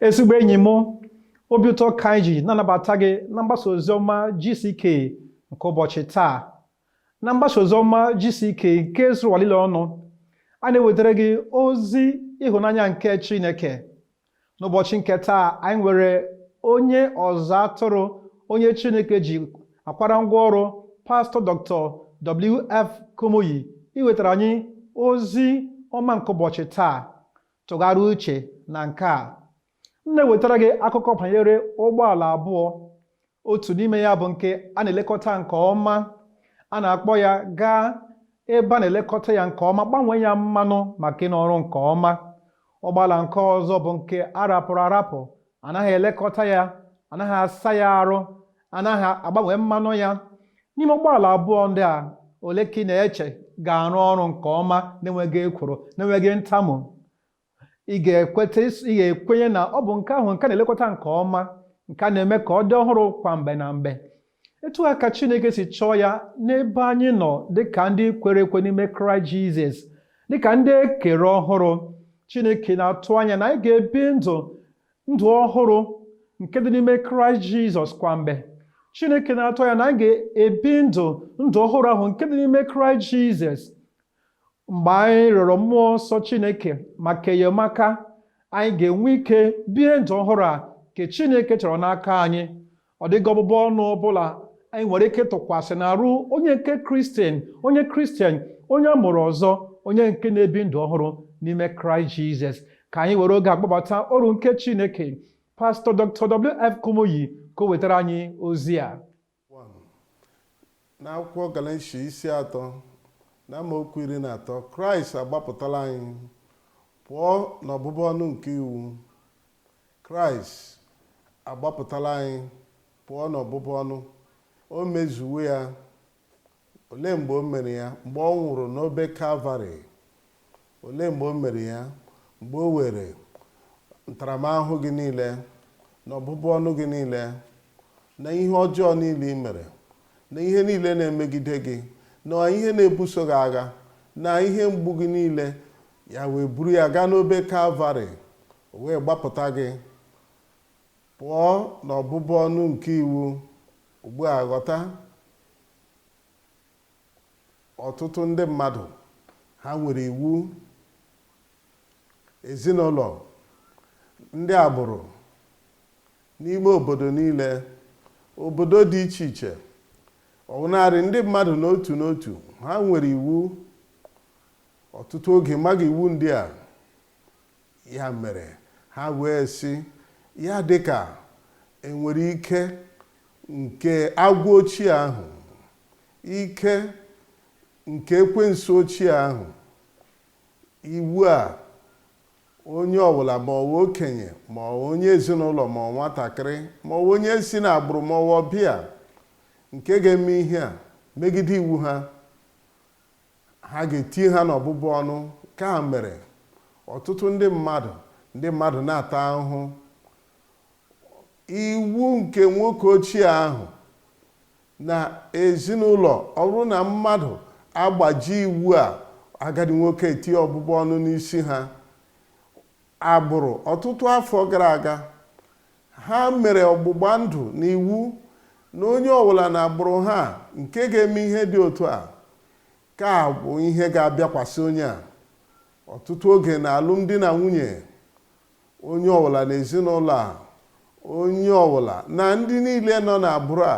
Ezigbo enyi m, obi ụtọ ka anyị ji na-anabata gị na mgbasa oziọma GCK nke ụbọchị taa. Na mgbasa oziọma GCK nke zuru ụwa niile ọnụ, a na-ewetara gị ozi ịhụnanya nke Chineke. N'ụbọchị nke taa, anyị nwere onye ọzụzụ atụrụ, onye Chineke ji akwara ngwa ọrụ, Pastọ Dr. W.F. Kumuyi, iwetara anyị ozi ọma nke ụbọchị taa. Tụgharịa uche na nke a. M na-ewetara gị akụkọ banyere ụgbọala abụọ. Otu n'ime ya bụ nke a na-elekọta nke ọma. A na-akpọ ya gaa ebe a na-elekọta ya nke ọma, gbanwee ya mmanụ maka ịrụ ọrụ nke ọma. Ụgbọala nke ọzọ bụ nke a rapụrụ arapụ, anaghị elekọta ya, anaghị asa ya arụ, anaghị agbanwe mmanụ ya. N'ime ụgbọala abụọ ndị a, ole ka ị na-eche ga-arụ ọrụ nke ọma na-enweghị ekworo, na-enweghị ntamu? Ị ga-ekweta, ị ga-ekwenye na ọ bụ nke ahụ nke a na-elekọta nke ọma, nke a na-eme ka ọ dị ọhụrụ kwa mgbe na mgbe. Etu a ka Chineke si chọọ ya n'ebe anyị nọ dịka ndị kwere ekwe n'ime Kraịst Jizọs, dịka ndị e kere ọhụrụ. Chineke na-atụ anya na anyị ga-ebi ndụ ndụ ọhụrụ nke dị n'ime Kraịst Jizọs kwa mgbe. Chineke na-atụ anya na anyị ga-ebi ndụ ndụ ọhụrụ ahụ nke dị n'ime Kraịst Jizọs. Mgbe anyị rịọrọ mmụọ nsọ Chineke maka enyemaka, anyị ga-enwe ike bie ndụ ọhụrụ a nke Chineke chọrọ n'aka anyị. Ọ dịghị ọbụbụ ọnụ ọbụla anyị nwere ike tụkwasị n'arụ onye nke Kristian, onye Kristian, onye a mụrụ ọzọ, onye nke na-ebi ndụ ọhụrụ n'ime Kraịst Jizọs. Ka anyị were oge a kpọbata oru nke Chineke, Pastọ Dr. W.F. Kumuyi, ka o wetara anyị ozi a. N'akwụkwọ Galeshia isi 3 na amaokwu 13, Kraịst agbapụtala anyị pụọ n'ọbụbụ ọnụ nke iwu. Kraịst agbapụtala anyị pụọ n'ọbụbụ ọnụ. O mezuwo ya. Olee mgbe o mere ya? Mgbe ọ nwụrụ n'obe Kalvarị. Olee mgbe o mere ya? Mgbe o were ntaramahụhụ gị niile na ọbụbụ ọnụ gị niile na ihe ọjọọ niile ị mere na ihe niile na-emegide gị na ihe na-ebuso gị agha na ihe mgbu gị niile, ya wee buru ya gaa n'obe Kalvarị, o wee gbapụta gị pụọ n'ọbụbụ ọnụ nke iwu. Ugbu a ghọta, ọtụtụ ndị mmadụ ha nwere iwu ezinụlọ, ndị agbụrụ, n'ime obodo niile, obodo dị iche iche, ọbụnarị ndị mmadụ n'otu n'otu, ha nwere iwu. Ọtụtụ oge maghị iwu ndị a. Ya mere ha wee sị ya dịka enwere ike nke agwọ ochie ahụ, ike nke ekwensu ochie ahụ, iwu a onye ọbụla, ma ọ bụ okenye, ma ọ bụ onye ezinụlọ, ma ọ nwatakịrị, ma ọ bụ onye si n'agbụrụ, ma ọ bụ ọbịa nke ga-eme ihe a megide iwu ha, ha ga-eti ha n'ọbụbụ ọnụ. Ka mere ọtụtụ ndị mmadụ na-ata ahụhụ. Iwu nke nwoke ochie ahụ na ezinụlọ, ọ bụrụ na mmadụ agbaji iwu a, agadi nwoke etinye ọbụbụ ọnụ n'isi ha. Agbụrụ ọtụtụ afọ gara aga, ha mere ọgbụgba ndụ na iwu na onye ọbụla na agbụrụ ha nke ga-eme ihe dị otu a, ka bụ ihe ga-abịakwasị onye a. Ọtụtụ oge na alụmdi na nwunye, onye ọbụla na ezinụlọ a, onye ọbụla na ndị niile nọ n'agbụrụ a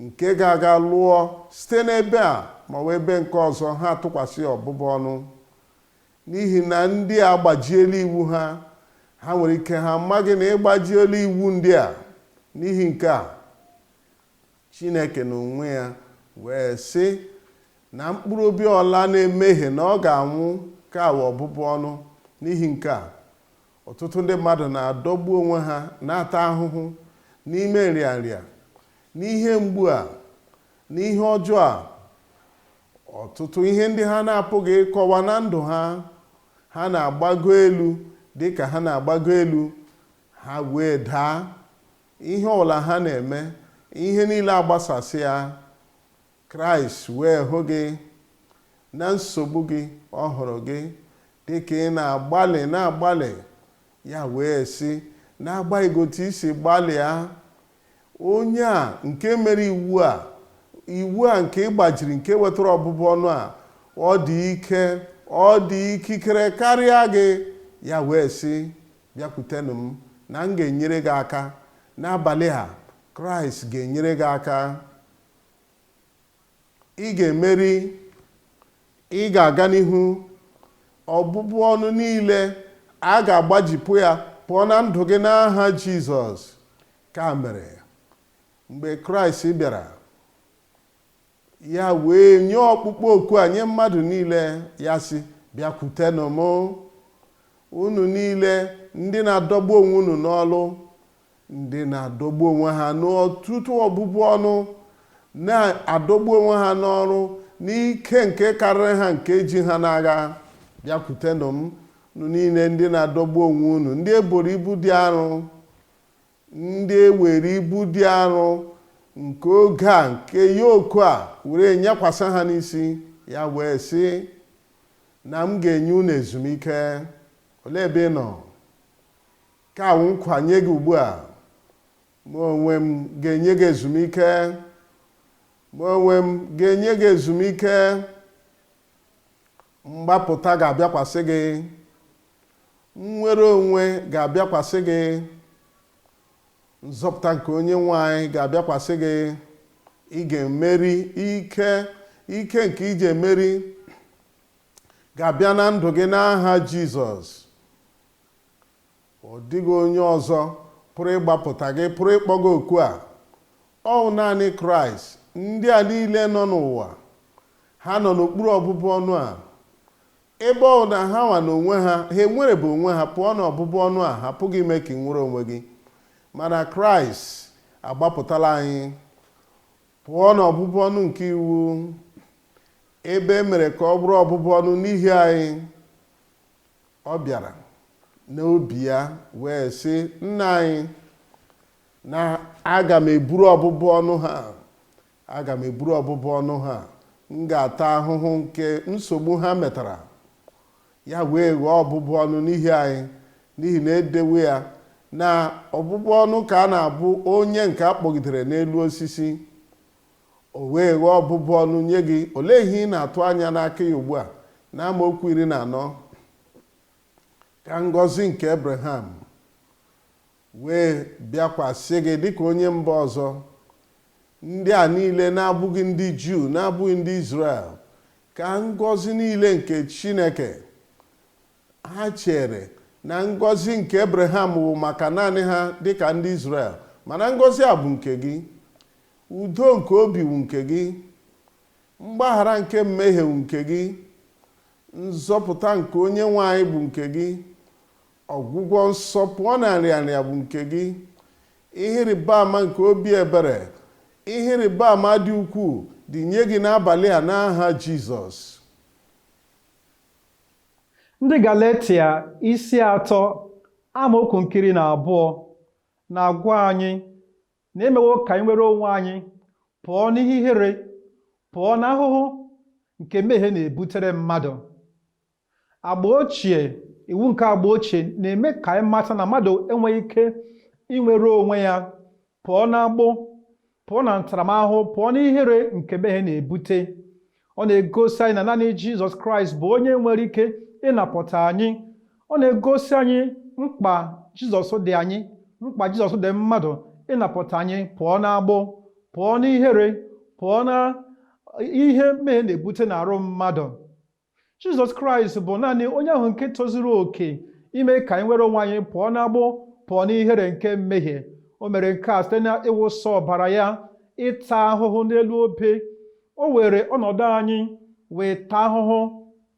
nke ga-aga lụọ site n'ebe a ma ọ bụ ebe nke ọzọ, ha tụkwasị ọbụbụ ọnụ. N'ihi na ndị a agbajiela iwu ha, ha nwere ike ha amaghị na ịgbajiela iwu ndị a. N'ihi nke a, Chineke n'onwe ya wee sị na mkpụrụ obi ọla na-emehie na ọ ga-anwụ, ka awa ọbụbụ ọnụ. N'ihi nke a, ọtụtụ ndị mmadụ na-adọgbu onwe ha, na-ata ahụhụ n'ime nrịanrịa, n'ihe mgbu a, n'ihe ọjọọ a, ọtụtụ ihe ndị ha na-apụghị ịkọwa na ndụ ha. Ha na-agbago elu, dịka ha na-agbago elu, ha wee daa. Ihe ọbụla ha na-eme, ihe niile agbasasị ya. Kraịst wee hụ gị na nsogbu gị, ọ hụrụ gị dịka ị na-agbalị na-agbalị, ya wee sị N'agbanyeghị otu i si gbalịa, onye a nke mere iwu a, iwu a nke ị gbajiri nke wetara ọbụbụ ọnụ a, ọ dị ike, ọ dị ikikere karịa gị. Ya wee sị, bịakwutenụ m na m ga-enyere gị aka. N'abalị a, Kraịst ga-enyere gị aka. Ị ga-emeri, ị ga-aga n'ihu. Ọbụbụ ọnụ niile a ga-agbajipụ ya pụọ na ndụ gị n'aha Jizọs. Ka mere mgbe Kraịst bịara, ya wee nye ọkpụkpọ oku a nye mmadụ niile, ya sị, bịakwutenụ m, unu niile ndị na-adọgbu onwe unu n'ọlụ, ndị na-adọgbu onwe ha n'ọtụtụ ọbụbụ ọnụ, na-adọgbu onwe ha n'ọrụ n'ike nke karịrị ha nke ji ha n'agha. Bịakwutenụ m, unu niile ndị na-adọgbu onwe unu, ndị eboro ibu dị arụ, ndị ewere ibu dị arụ nke oge a, nke yoke a were nyakwasị ha n'isi. Ya wee sị na m ga-enye unu ezumike. Olee ebe ị nọ? Ka awụ nkwa nye gị ugbu a. Mụ onwe m ga-enye gị ezumike. Mụ onwe m ga-enye gị ezumike. Mgbapụta ga-abịakwasị gị. Nnwere onwe ga-abịakwasị gị. Nzọpụta nke onye nwe anyị ga-abịakwasị gị. Ị ga-emeri. Ike, ike nke iji emeri ga-abịa na ndụ gị n'aha Jizọs. Ọ dịghị onye ọzọ pụrụ ịgbapụta gị, pụrụ ịkpọ gị oku a. Ọ naanị Kraịst. Ndị a niile nọ n'ụwa, ha nọ n'okpuru ọbụbụ ọnụ a. Ebe ọ na ha nwa n'onwe ha, ha enwerebe onwe ha pụọ n'ọbụbụ ọnụ a, ha apụghị ime ka ị nwere onwe gị. Mana Kraịst agbapụtala anyị pụọ n'ọbụbụ ọnụ nke iwu, ebe e mere ka ọ bụrụ ọbụbụ ọnụ n'ihi anyị. Ọ bịara n'obi ya wee sị, nna anyị, na aga m eburu ọbụbụ ọnụ ha, aga m eburu ọbụbụ ọnụ ha, m ga-ata ahụhụ nke nsogbu ha metara. Ya wee ghọọ ọbụbụ ọnụ n'ihi anyị, n'ihi na edewe ya na ọbụbụ ọnụ ka a na-abụ onye nke a kpọgidere n'elu osisi. O wee ghọọ ọbụbụ ọnụ nye gị. Olee ihe ị na-atụ anya n'aka ya ugbu a? Na amaokwu 14, ka ngọzi nke Abraham wee bịakwasị gị dịka onye mba ọzọ. Ndị a niile na-abụghị ndị Juu, na-abụghị ndị Izrel, ka ngọzi niile nke Chineke. Ha chere na ngọzi nke Abraham bụ maka naanị ha dịka ndị Izrel, mana ngọzi a bụ nke gị. Udo nke obi bụ nke gị. Mgbaghara nke mmehie bụ nke gị. Nzọpụta nke onye nwe anyị bụ nke gị. Ọgwụgwọ nsọ pụọ na nrịanrịa bụ nke gị. Ihe ịrịba ama nke obi ebere, ihe ịrịba ama dị ukwuu dị nye gị n'abalị a n'aha Jizọs. Ndị Galatia isi 3 amaokwu nke 12 na-agwa anyị na emewo ka anyị nwere onwe anyị pụọ n'ihe ihere, pụọ n'ahụhụ nke mmehie na-ebutere mmadụ. Agba ochie, iwu nke agba ochie na-eme ka anyị mata na mmadụ enweghị ike inwere onwe ya pụọ n'agbụ, pụọ na ntaramahụhụ, pụọ n'ihere nke mmehie na-ebute. Ọ na-egosi anyị na naanị Jizọs Kraịst bụ onye nwere ike ịnapụta anyị. Ọ na-egosi anyị mkpa Jizọs dị anyị, mkpa Jizọs dị mmadụ ịnapụta anyị pụọ n'agbụ, pụọ n'ihere, pụọ na ihe mmehie na-ebute n'arụ mmadụ. Jizọs Kraịst bụ naanị onye ahụ nke tozuru oke ime ka anyị nwere onwe anyị pụọ n'agbụ, pụọ n'ihere nke mmehie. O mere nke a site na ịwụsa ọbara ya, ịta ahụhụ n'elu obe. O were ọnọdụ anyị wee taa ahụhụ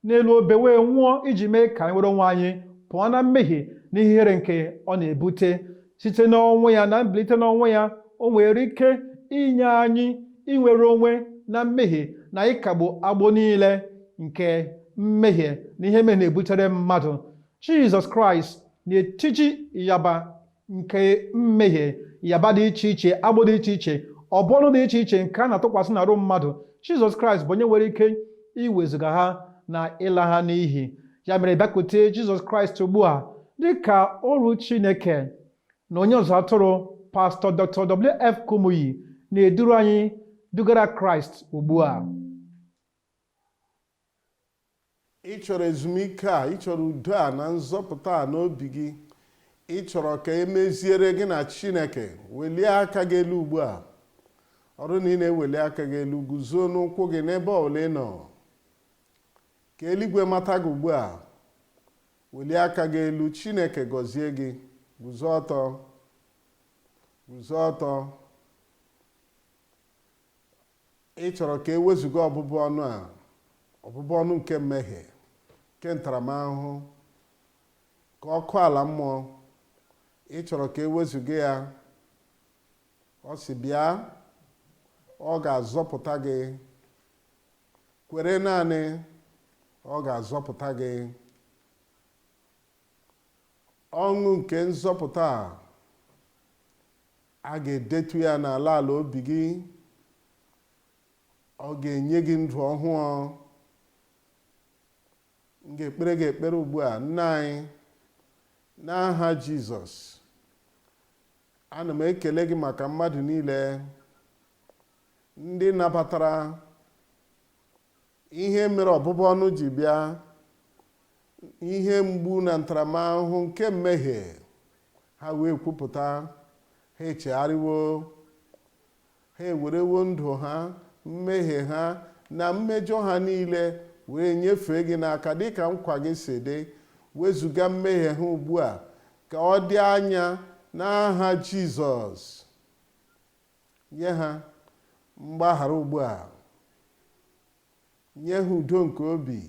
n'elu obe wee nwụọ iji mee ka anyị nwere onwe anyị pụọ na mmehie na ihere nke ọ na-ebute. Site n'ọnwụ ya na mbilite n'ọnwụ ya, o nwere ike inye anyị inwere onwe na mmehie na ịkagbu agbụ niile nke mmehie na ihe mmehie na-ebutere mmadụ. Jizọs Kraịst na-etiji ịyaba nke mmehie, ịyaba dị iche iche, agbụ dị iche iche, ọbụọnụ dị iche iche nke a na-atụkwasị n'arụ mmadụ. Jizọs Kraịst bụ onye nwere ike iwezuga ha na ịla ha n'ihi. Ya mere bịakwute Jizọs Kraịst ugbu a dịka oru Chineke. Na onye ọzụzụ atụrụ, Pastọ Dr. W.F. Kumuyi, na-eduru anyị dugara Kraịst ugbu a. Ị chọrọ ezumike a, ị chọrọ udo a na nzọpụta a n'obi gị. Ị chọrọ ka e meziere gị na Chineke. Welie aka gị elu ugbu a. Ọ bụrụ na ị na-eweli aka gị elu, guzo n'ụkwụ gị n'ebe ọbụla ị nọ. Ka eluigwe mata gị ugbu a. Welie aka gị elu, Chineke gọzie gị. Guzo ọtọ. Guzo ọtọ. Ị chọrọ ka e wezụga ọbụbụ ọnụ a, ọbụbụ ọnụ nke mmehie, nke ntaramahụhụ, ka ọkụ ala mmụọ. Ị chọrọ ka e wezụga ya. Ọ sị bịa, ọ ga-azọpụta gị. Kwere naanị, ọ ga-azọpụta gị. Ọṅụ nke nzọpụta a, a ga-edetu ya n'ala ala obi gị. Ọ ga-enye gị ndụ ọhụụ. M ga-ekpere gị ekpere ugbu a. Nna anyị, n'aha Jizọs, ana m ekele gị maka mmadụ niile ndị nabatara ihe mere ọbụbụ ọnụ ji bịa, ihe mgbu na ntaramahụhụ nke mmehie ha wee kwupụta. Ha echegharịwo, ha ewerewo ndụ ha, mmehie ha na mmejọ ha niile wee nyefee gị n'aka dịka nkwa gị si dị. Wezụga mmehie ha ugbu a ka ọ dị anya n'aha Jizọs. Nye ha mgbaghara ugbu a, nye ha udo nke obi,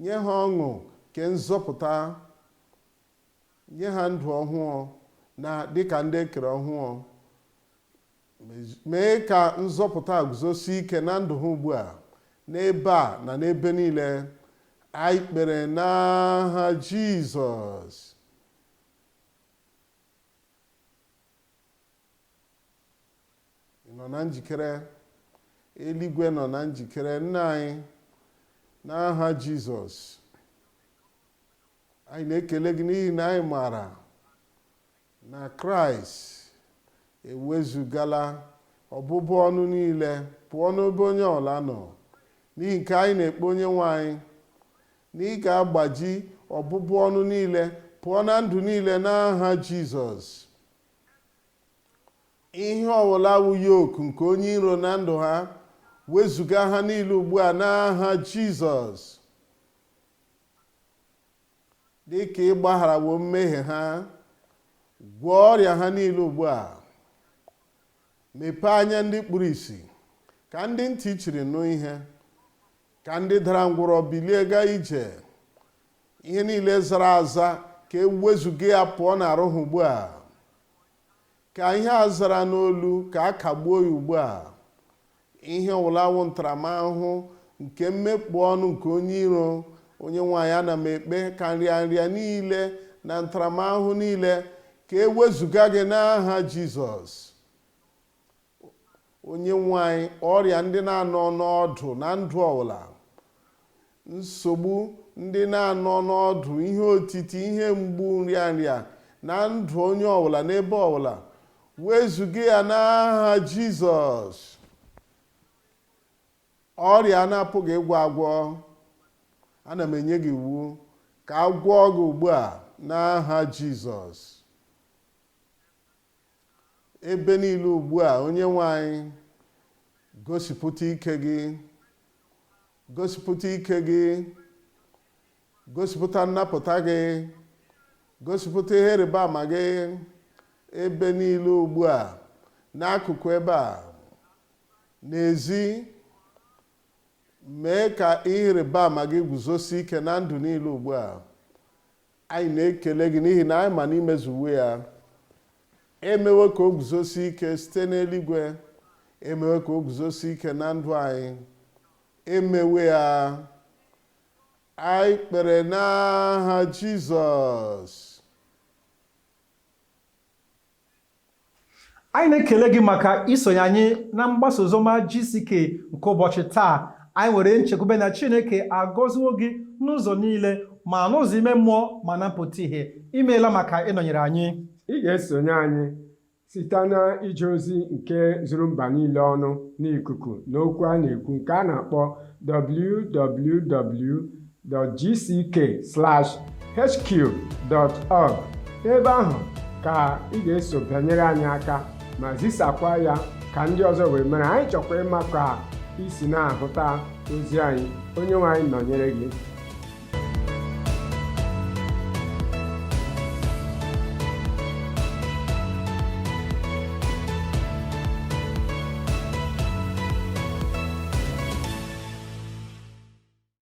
nye ha ọṅụ nke nzọpụta, nye ha ndụ ọhụụ na dịka ndị ekere ọhụụ. Mee ka nzọpụta guzosie ike na ndụ ha ugbu a, n'ebe a na n'ebe niile. Anyị kpere n'aha Jizọs. Ị nọ na njikere? Eluigwe nọ na njikere. Nna anyị, n'aha Jizọs, anyị na-ekele gị n'ihi na anyị maara na Kraịst ewezugala ọbụbụ ọnụ niile pụọ n'ebe onye ọla nọ. N'ihi nke anyị na-ekpe onye nwe anyị na ị ga-agbaji ọbụbụ ọnụ niile pụọ na ndụ niile n'aha Jizọs. Ihe ọbụla wụ yoke nke onye iro na ndụ ha, wezụga ha niile ugbu a n'aha Jizọs. Dịka ị gbagharawo mmehie ha, gwọọ ọrịa ha niile ugbu a. Mepee anya ndị kpuru ìsì, ka ndị ntị chiri nụ ihe, ka ndị dara ngwụrọ bilie gaa ije. Ihe niile zara aza ka e wezụga ya pụọ n'arụ ha ugbu a. Ka ihe a zara n'olu ka a kagbuo ya ugbu a. Ihe ọbụla wụ ntaramahụhụ nke mmekpu ọnụ nke onye iro, onye nwe anyị, ana m ekpe ka nrịanrịa niile na ntaramahụhụ niile ka e wezụga gị n'aha Jizọs. Onye nwe anyị, ọrịa ndị na-anọ n'ọdụ na ndụ ọbụla, nsogbu ndị na-anọ n'ọdụ, ihe otiti, ihe mgbu, nrịanrịa na ndụ onye ọbụla n'ebe ọbụla, wezụga ya n'aha Jizọs. Ọrịa na-apụghị ịgwọ agwọ, ana m enye gị iwu ka a gwọọ gị ugbu a n'aha Jizọs. Ebe niile ugbu a, onye nwe anyị, gosipụta ike gị, gosipụta ike gị, gosipụta nnapụta gị, gosipụta ihe ịrịba ama gị ebe niile ugbu a, n'akụkụ ebe a, n'ezi. Mee ka ihe ịrịba ama gị guzosie ike na ndụ niile ugbu a. Anyị na-ekele gị n'ihi na anyị ma na imezuwo ya. Emewo ka o guzosie ike site n'eluigwe, emewo ka o guzosie ike na ndụ anyị, emewe ya. Anyị kpere n'aha Jizọs. Anyị na-ekele gị maka isonye anyị na mgbasa oziọma GCK nke ụbọchị taa. Anyị nwere nchekwube na Chineke agọziwo gị n'ụzọ niile, ma n'ụzọ ime mmụọ ma na mpụta ihe. Imeela maka ịnọnyere anyị. Ị ga-esonye anyị site na ije ozi nke zuru mba niile ọnụ n'ikuku na okwu a na-ekwu nke a na-akpọ www.gck/hq.org. Ebe ahụ ka ị ga-eso bịanyere anyị aka ma zisakwa ya ka ndị ọzọ wee mara. Anyị chọkwa ịma ka i si na-ahụta ozi anyị. Onye nwe anyị nọnyere gị.